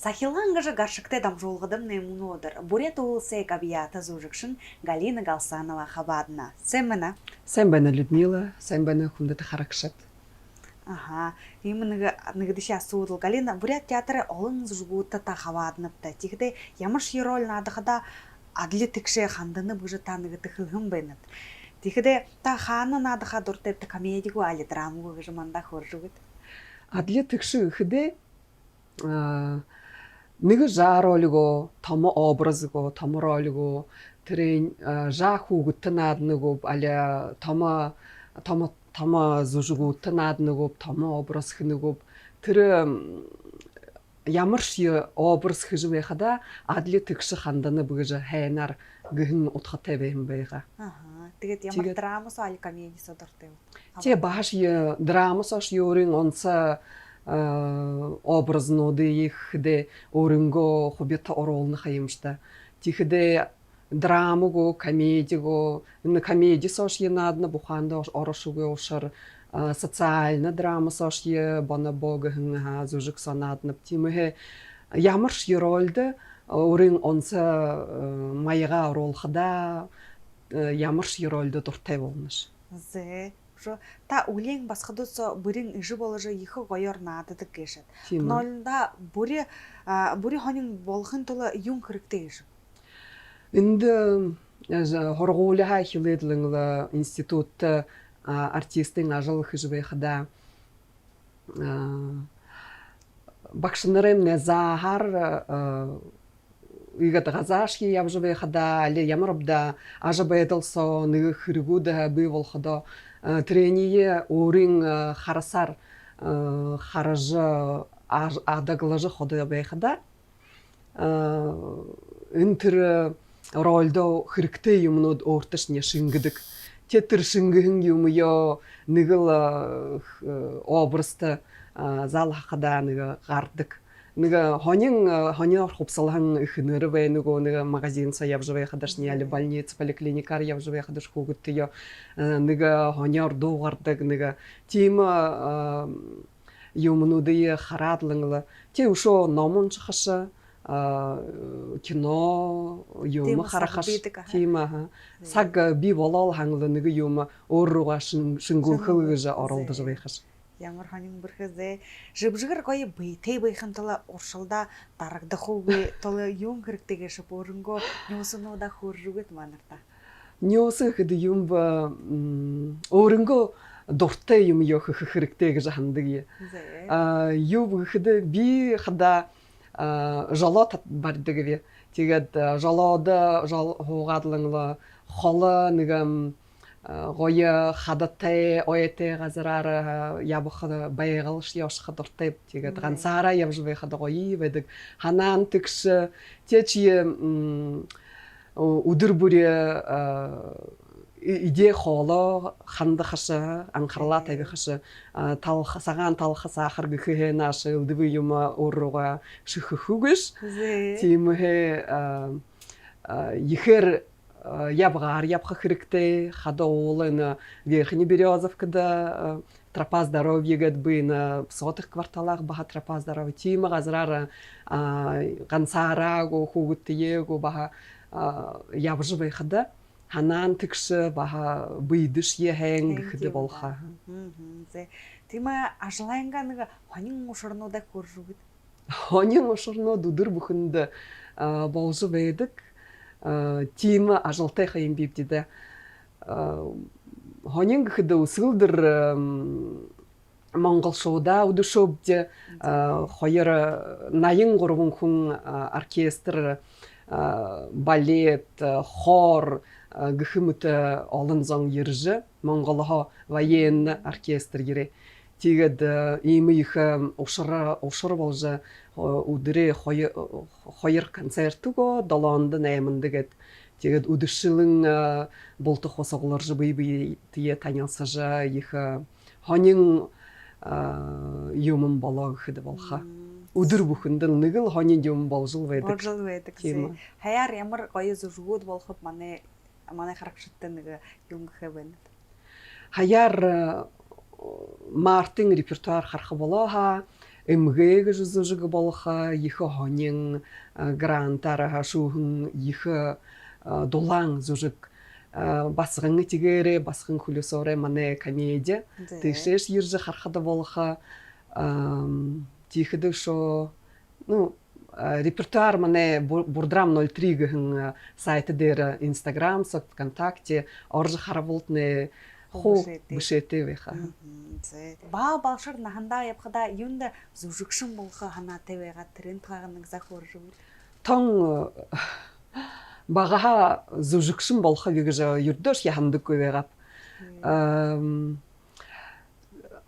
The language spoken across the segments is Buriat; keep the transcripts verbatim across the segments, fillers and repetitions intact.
Сахилгаан гэжэ гаршагтай дамжуулгадамнай мүнөөдэр Буряад Уласай габьяата зүжэгшэн Галина Галсанова хабаадана. Сайн байна. Сайн байна, Людмила. Сайн байна, хүндэтэ харагшад. Аха. Иимэ нэгэ, нэгэдэхи асуудал. Галина, Буряад театрай олон зүжэгүүдтэ та хабааданабта. Тиихэдээ ямаршье роль наадахадаа адли тэгшэ ханданаб гэжэ та нэгэ хэлэһэн байнат. Тиихэдээ та хаана наадаха дуратайбта, комеди гү, али драма гү гэжэ манда хөөрэжэ үгыт. Адли тэгшэ гэхэдээ, а, нэгэ жаа роль гү, томо образ гү, томо роль гү, тэрэнь, а, жаа хүүгэдтэ наадана гүб, али томо, томо, томо зүжэгүүдтэ наадана гүб, томо образ хэнэ гүб, тэрэ, м, ямаршье образ хэжэ байхадаа адли тэгшэ ханданаб гэжэ һайнаар гэһэн удхатай байһан байгаа. Аха. Тиигээд ямар, тиигээд драма соо, али комеди соо дуратайбта? Тээ, баһашье драма соошье өөрын онсо, э, образнуудые хэхэдээ өөрынгөө хубита оруулна ха юм шта. Тиихэдээ драма гү, комеди гү, энэ комеди соошье нааданаб, ухаанда ош-, орошогүй ушар, э, социальна драма соошье, бонобо гэһэн, аха, зүжэг соо нааданаб. Тиимэһээ ямаршье рольдо, э, өөрын онсо, э, маягаа оруулхадаа, э, ямаршье рольдо дуратай болонобши. Зэ. Үшөө та үльеэн басагадууд соо бэрин эжы боложо, ехэ гоёор наададаг гээшэт. Тиимэ. Мүнөө лэ та бүри, а, бүри һонин болохын тула юун хэрэгтэй гээшэб? Эндэ, э, һургуулиһаа эхилээд лэ институтта, а, артистын ажал хэжэ байхадаа, а, багшанараймнай зааһаар, а, иигээд газаашье ябажа байхадаа, али ямар бэ даа ажабайдал соо нэгэ хэрэгүүдэй бии болоходоо, э, тэрэниие өөрын, э, харасаар, э, хаража, аж-, адаглажа ходо байхадаа, э, энэ тэрэ рольдо хэрэгтэй юумэнүүд өөртэшни шэнгэдэг. Тээ тэрэ шэнгэһэн юумэеэ нэгэл, э, х-, э, образта, э, залхахадаа нэгэ гарадаг. Нэгэ һонин, э, һонёор хубсалһан эхэнэр байна гү, нэгэ магазин соо ябажа байхадашни, али больница, поликлиникаар ябажа байхадаш хүүгэдтэеэ, э, нэгэ һонёор дуугардаг, нэгэ тиимэ, э, юумэнүүдые хараад лэ. Тээ үшөө ном уншахаш, э, кино юумэ харахаш. Тиимэ саг бии даа, аха. Тиимэ, аха. Зэ. Саг, э, бии болоо һаань лэ нэгэ юумэ өөр руугаа шэн-, шэнгээхэл гэжэ оролдожо байхаш. Ямар һонин бэрхэ, зэ. Жэбжэгэр гоё бэетэй байхын тула, уршалдаа дарагдахагүй тула юун хэрэгтэй гээшэб, өөрынгөө нюусануудаа хөөрэжэ үгыт манарта. Нюусан гэхэдэ юун бэ, м, өөрынгөө дуратай юумэеэ хэхэ хэрэгтэй гэжэ һанадагби. Зэ. А, юуб гэхэдэ би хадаа, а, жолоо тат-, баридагби. Тиигээд, а, жолоодо жол-, һуугаад лэ холо нэгэ, м, а, гоё хадатай, ойтой газараар, а, ябаха, байгалшье ошохо дуратайб. Тиигээд гансаараа ябажа байхада гоё байдаг. Һанаан тэгшэ, тиигэжэ, м, үдэр бүри, а, э-, эдеэ хоолоо хандахаш, анхаралаа табихаш, а, талха, сагаан талха, саахар гэхэһээ нааша элдэб юумэ өөр руугаа шэхэхэгүйш. Зэ. Тиимэһээ, а, а, ехээр, а, ябагаар ябаха хэрэгтэй, хада уулын, а, Верхняя Берёзовкада, а, тропа здоровья гээд бии, а, сотых кварталаар баһа тропа здоровья. Тиимэ газараар, а, гансаараа гү, хүүгэдтэеэ гү баһа, а, ябажа байхада, һанаан тэгшэ, баһа бэедэшье һайн гэхэдэ болохо. Һайн гэхэдэ болохо. Мгм, зэ. Тиимэ ажалайнгаа нэгэ һонин ушарнуудаа хөөрэжэ үгыт. Һонин ушарнууд үдэр бүхэндэ, а, боложо байдаг. А, тиимэ ажалтай ха юм бибди даа. А, һонин гэхэдэ үсэгэлдэр, ам, монголшуудаа үдэшөөбди, а, хоёр, а, наян гурбан хүн, а, оркестр, а, балет, а, хор, а, гэхэ мэтэ олон зон ерэжэ, Монголһоо военный оркестр ерээ. Тиигээд, а, иимэ ехэ, а, ушар, ушар боложо, а, үдэрэй хоёр, хоёр концерт үгөө, долоондо, найманда гээд. Тиигээд үдэшэлэн, а, булта хуу сугларжа, бэе бэетэеэ танилсажа, ехэ, а, һонин, а, юумэн болоо гэхэдэ болохо. Мм. Үдэр бүхэндэ нэгэл һонин юумэн боложол байдаг. Боложол байдаг. Тиимэ. Зэ. Һаяар ямар гоё зүжэгүүд болохоб, манай, манай харагшадта нэгэ юун гэхэ байнат? Һаяар, э, мартын репертуар хараха болоо һаа, «Эмгээ» гэжэ зүжэг болохо, ехэ һонин, а, грантаар һашууһан ехэ, а, дулаан зүжэг. А, басаган этигээрээ, басаган хүлисөөрөө манай комеди. Зэ. Тиишээшье ерэжэ харахада болохо. Ам, тиихэдэ үшөө, ну, а, репертуар манай Бу-, Бурдрам ноль три гэһэн, а, сайт дээрэ, Instagram соо, ВКонтакте орожо харабалтнай, хуу бэшээтэй. Бэшээтэй байха. Мгм, зэ. Бага балшар наһандаа ябахадаа юундэ зүжэгшэн болохо һанаатай байгаат, тэрээн тухайгаа нэгэ заа хөөрэжэ үгыт. Тон, э, багаһаа зүжэгшэн болохо гэжэ юрэдөөшье һанадаггүй байгааб. Мм. Ам,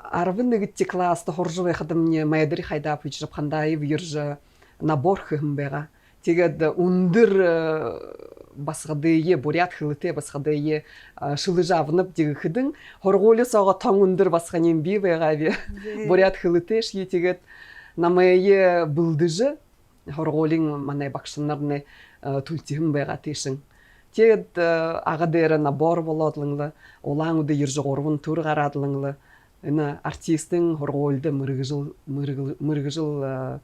арбан нэгэдэхи класста һуража байхадамни Майдари Хайдапов Чарбхандаев ерэжэ набор хэһэн байгаа. Тиигээд үндэр, э, басагадые, буряад хэлэтэй басагадые, э, шэлэжэ абанабди гэхэдэнь, һургуули соогоо тон үндэр басаганиинь би байгааб. Зэ. Буряад хэлэтэйшье, тиигээд намайе бэлдэжэ, һургуулиин манай багшанарнай, э, түлхиһэн байгаа тиишэнь. Тиигээд, э, Ага дээрэ набор болоод лэ, Улаан-Үдэ ерэжэ гурбан тур гараад лэ, энэ артистын һургуулида мэргэжэл, мэргэл-, мэргэжэл, э,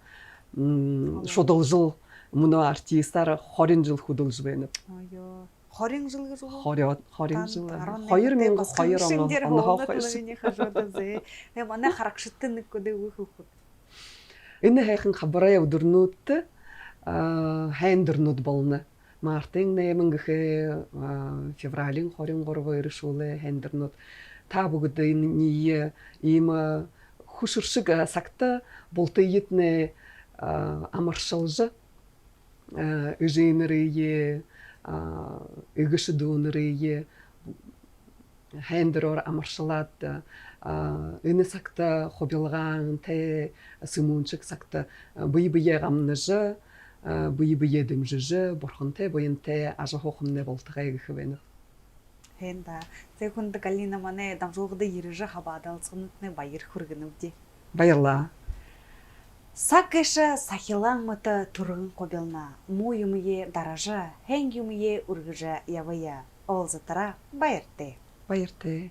м, шудалжал, мүнөө артистаар хорин жэл хүдэлжэ байнаб. Ой-ё. Хорин жэл гэжэ гү? Хорёод, хорин жэл. Тан арбан хоёр мянга хоёр нэгэдэхи онһоо, басаган шэнги онһоо хойшо. Тэрэ болоод лэ минии хажууда, зэ. Тээ манай харагшадта нэгэ үгэ хэлэхэт. Энэ һайхан хабарай үдэрнүүдтэ, а, һайндэрнүүд болоно. Мартын найман гэхэ, а, февралиин хорин гурба эрэшүүлэй һайндэрнүүд. Та бүгэдэниие иимэ хүшэршэг, а, сагта бултыетнай, а, амаршалжа, а, эжынэрые, а, эгэшэ дүүнэрые һайндэрөөр амаршалаад, а, энэ сагта хубилгаантай, сэмүүншэг сагта, а, бэе бэеэ гамнажа, а, бэе бэеэ дэмжэжэ, бурхантай, буянтай ажаһуухамнай болтогой гэхэ байнаб. Һайн даа. Зэ, хүндэтэ Галина, манай дамжуулгада ерэжэ хабаадалсаһандатнай баяр хүргэнэбди. Баярлаа. Саг гээшэ сахилаан мэтэ түргэн хубилна. Муу юумые даража, һайн юумые үргэжэ ябая. Уулзатараа баяртай. Баяртай.